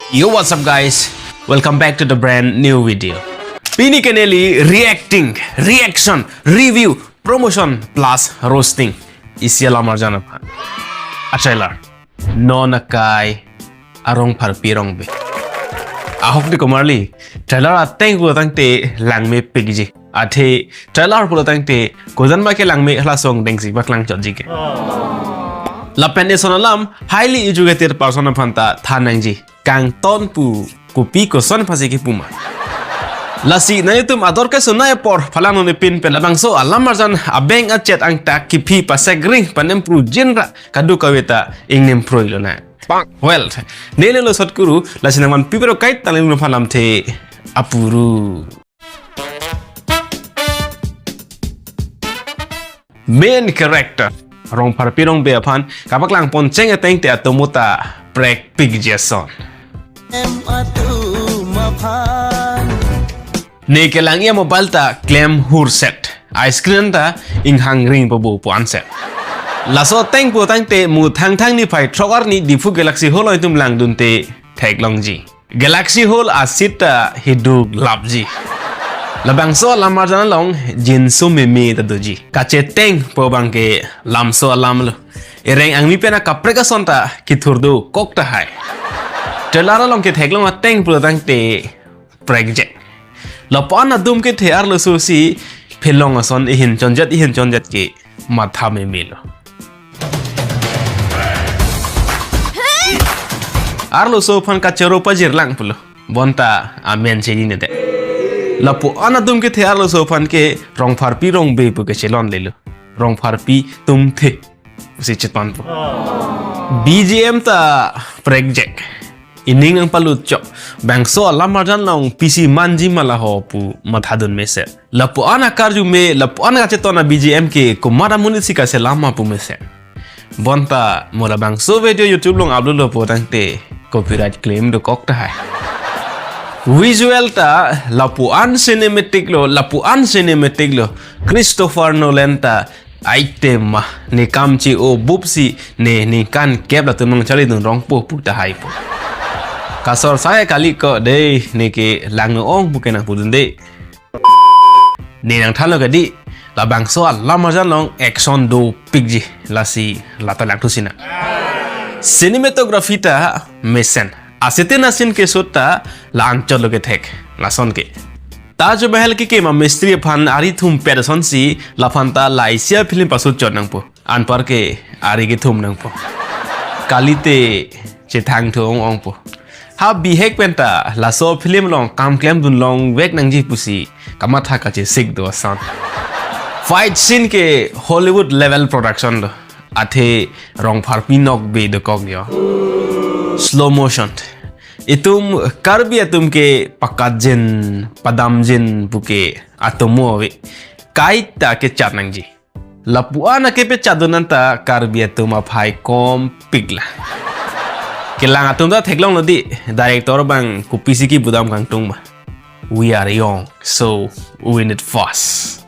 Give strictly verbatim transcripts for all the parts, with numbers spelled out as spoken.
Yo, what's up, guys? Welcome back to the brand new video. Pini ke neli reacting, reaction, review, promotion plus roasting isi alamarjan aphan a-trailer. Non akai a Rongpharpi Rongbe. Ahok di komarli, trailer ateng pu tangte langme pikji. Athe trailer pulo tangte kojan ma ke langme, hala song dengsi paklang chotji ke. Lapen eson alam highly educated person aphan ta than nangji. Kangton pu kopi koson aphansi kipu ma. Lasi nanglitum ador ke sonai apor phalang nonepin pen labangso alamarjan abeng achet angtak kiphi pasek ring panem pru jinra kadokave ta ingnim phroi lonang. Well, neli lo sot kuru, lasi nangman pipero kait tangling nuphan lamthe apuru. Main character Rongpharpi Rongbe aphan kapaklang pon cheng ateng te atomo ta prek pikji ason. Em atum aphan. Ne kelang a-mobile ta klem hurset. A-screen ta inghang ring po bo po anset. Laso ateng pu tangte mu Thangthang niphai throk arni Diphu Galaxy Hall atum langdunte theklongji. Galaxy Hall a-seat ta hiduk lapji. Labangso alamarjan along jinso meme ta doji. Kacheteng po abang ke lamso alam lo. Ereng angmi pen akaprek ason ta kithur dokok tahai. Trailer along ketheklong ateng pulo tangte prekjek. Lapu-an adum kethe arloso si phelong ason ihin chonjet ihin chonjet ke matha meme lo. Arloso aphan kachero pajirlang pulo. Bonta amen chejine te. Lapu-an adum kethe arloso aphan ke Rongpharpi Rongbe pu kechelonle lo. Rongpharpi tumthe pusi chethanpo. B G M ta prekjek. Ining nangpalut chok. Bangso alamarjan along pisi manji ma la ho pu mathadun mesen. Lapu-an akarju me, lapu-an kachetona B G M ke komat amonit si kaselam ma pu mesen. Bonta mo labangso video YouTube along upload lo po tangte copyright claim dokok tahai. Visual ta lapu-an cinematic lo, lapu-an cinematic lo. Christopher Nolan ta item ma ne kam che-o bup si ne ningkan kep latum nangcharlidun rongpo pu tahai po. Kasor sai kali ko dei, ne ke langno-ong pu ke nangpudunde. Ne nangthanlo kedi, labangso alamarjan along action dopikji, lasi lata langthu sina. Cinematography ta mesen. A-setting a-scene ke-shoot ta la anchot lo kethek, lason ke. Taj Mahal kekim a-mistri aphan ari thumpet asonsi, laphan ta la isi a-film pa-shoot chot nangpo. Anpar ke ari kethum nangpo. Kalite chethang thu ong-ongpo. Ha bihek pen ta laso film along kam klemdun longvek nangji pusi kamatha kachesik do ason. Fight scene ke Hollywood level production do. Athe Rongpharpi nokbe dokok yo. Slow motion. Itum Karbi atum ke pakatjin, padamjin puke atomo ave. Kaita kechat nangji. Lapu-an akepechatdun anta Karbi atum aphai kompik la. Kelang atum ta theklonglo di, director abang kopisi kebudam kangtung ma. We are young, so we need fast.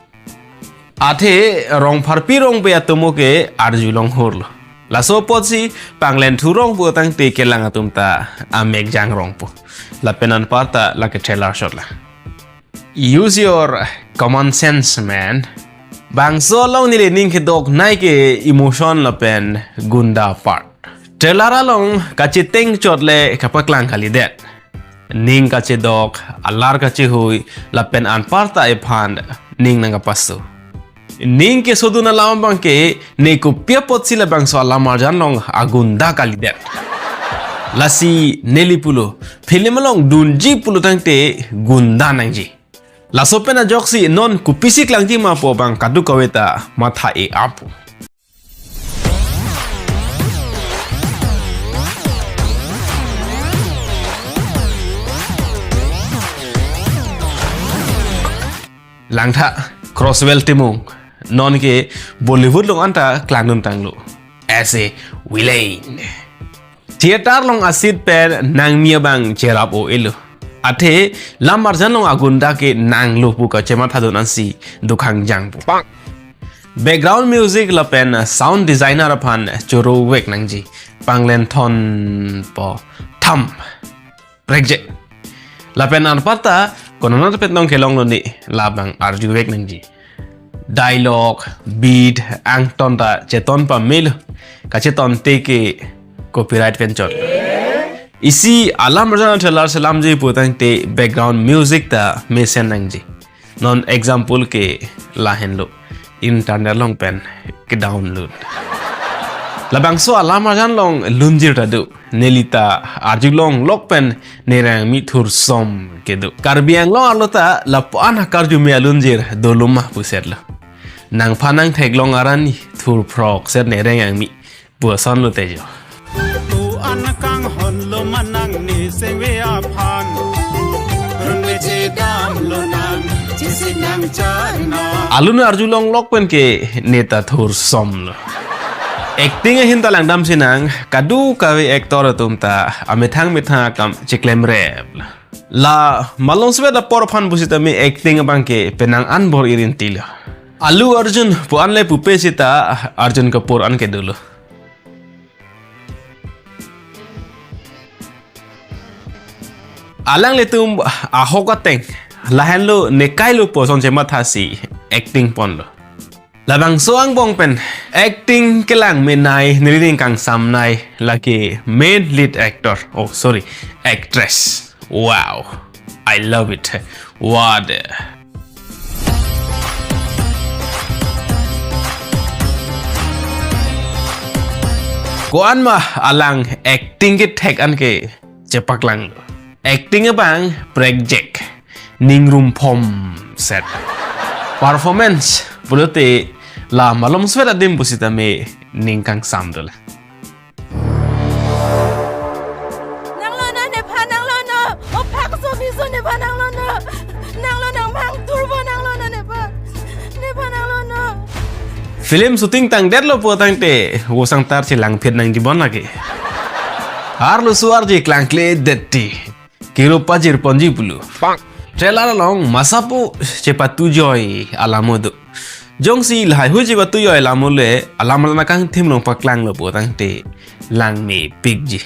Athe Rongpharpi Rongbe atomo ke arjulong horlo. Laso apotsi panglen thurong pu tangte kelang atum ta amek jangrongpo. Lapen anparta lake trailer shot la. Use your common sense, man. Bangso along neli ning kedoknei ke emotion lapen gunda part. Trailer along kacheteng chot le kapaklang kalidet. Ning kachedok, alar kachehui, lapen anparta ephan ning nangkapaso. Ning kesodun alam abang ke ne kopi apotsi labangso alamarjan along agunda kalidet. Lasi neli pulo, film along dunji pulo tangte gunda nangji. Laso pen ajoksi non kopisi klangji ma pu abang kadokave ta matha e-appo. Langtha, Crosswell Timung, non ke Bollywood along anta klangdun tanglo as a villain. Theater along a-seat pen nangmi abang cherap o-elo. Athe lamarjan along agunda ke nanglo pu kachemathadun ansi dokhang jangpo. Background music lapen sound designer aphan choro vek nangji. Panglen thon po tham. Prekjek. Lapen anparta konat pen tong kelonglo ne, labang arjuvek nangji. Dialogue, beat, angton ta cheton pamelo. Kachetonte ke copyright pen chot. Isi alam arjan trailer selamji putangte background music ta mesen nangji. Non example ke lahenlo, internet along pen ke download. Labangso alam arjan along lunjir ta do. Nelita arjulonglok pen nereng mi thursom kedo. Karbi Anglong arlo ta lapu-an akarju me alunjir doloma pusetlo. Nangphan nangtheklong arni thurphrok set nereng mi puson lo tejo. Tu an kanghon lo manang ne sengve aphan. Run me chedam lonang, chisi nang charna. Alun arjulonglok pen ke neta thursomlo. Acting ahin ta langdam sinang, kadokave actor atum ta amethang methang akam cheklemrep. La malomsvet apor aphan pusitame acting abang ke penang anbor irin tilo. Allu Arjun pu an le pupe sita Arjun Kapoor an ke dolo. Alanglitum ahok ateng lahenlo nekailo puson chemathasi acting ponlo. Labangso angbong pen acting kelang menei nelining kangsamnei lake main lead actor. Oh, sorry, actress. Wow, I love it. What? Ko-an ma alang acting kethek an ke chepaklanglo. Acting abang prekjek, ningrum phom set. Performance pulote la malomsvet adim pusitame ning kangsam dola. Nanglo na nephan nanglo no. O phak so mi so nephan nanglo no. Nanglo nangmang turbo nanglo na nephan. Nephan nanglo no. Film shooting tangdetlo putangte vosang tar chelang phet nangji bon lake. Arlo suar ji klangkledet ti. Kiro pajir ponji pulo. Trailer along masapo chepatu joi alamo do. Jongsi lahai hui chepatu joi alamo le alam alam kangthim along paklanglo putangte langmepikji.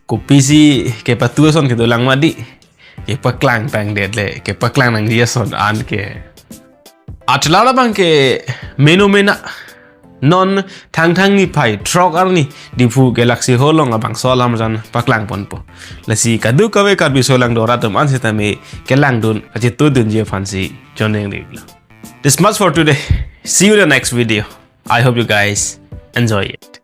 Kopisi kepatu ason kedo lang mati. Kepaklang tangdet le kepaklang nangji ason an ke. A trailer abang ke meno mena. Non Thangthang niphai throk arni Diphu Galaxy Hall along labangso alam arjan paklang ponpo. Lasi kadokave Karbi aso lang do-an atum an sitame kelangdun kachetongdunji aphansi choneng riklo. This much for today. See you in the next video. I hope you guys enjoy it.